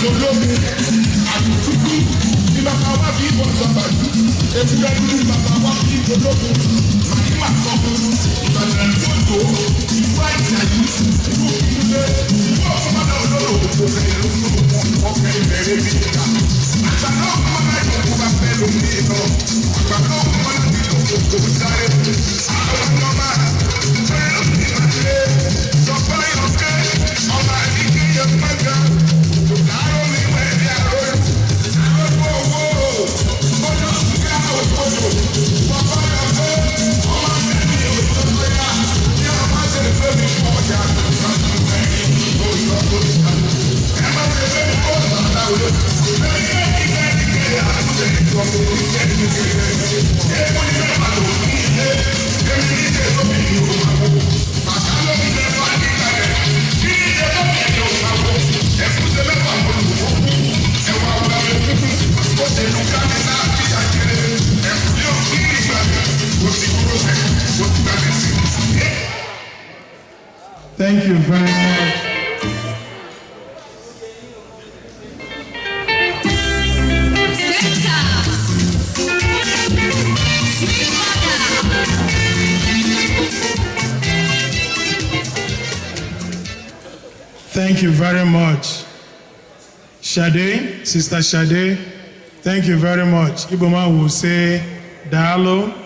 Ológun àdùdúdú ní bàbá wa bí bọ̀dọ̀bàdú, ewúrẹ́ dúdú ní bàbá wa bí ológun, màdìmà sọ́kù, Ìbàdàn ìlú Òjò, ìlú Àjàyí, ìlú Òkúté, ìlú Ọ̀fọ̀mọdé olóró, òkè ìlú ọkẹ́ ìbẹ̀rẹ̀ bí ìgbà. Àgbàdo ọmọdé ìkókó bá fẹ́ lómi lọ, àgbàdo ọmọdé ìkókó sáré, àwọn ọmọ fẹ́ lómi máa lé, sọpá yọkẹ́, ọmọ àdìgẹ́ yọ gbọ́ngàn, òkàrọ̀ mi wẹ̀ bí àròyìn, àròyìn owó, olóṣùká òkòtò, sọpá yọkẹ́, ọmọ akẹ́mi òṣèlú ní ọmọ ṣe fẹ́ mi kọjá, ẹ má ṣe fẹ́ mi kọjá, Thank you very much. Center. Sweet mother. Thank you very much. Shade, Sister Shade, thank you very much. Iboma will say, Dalo.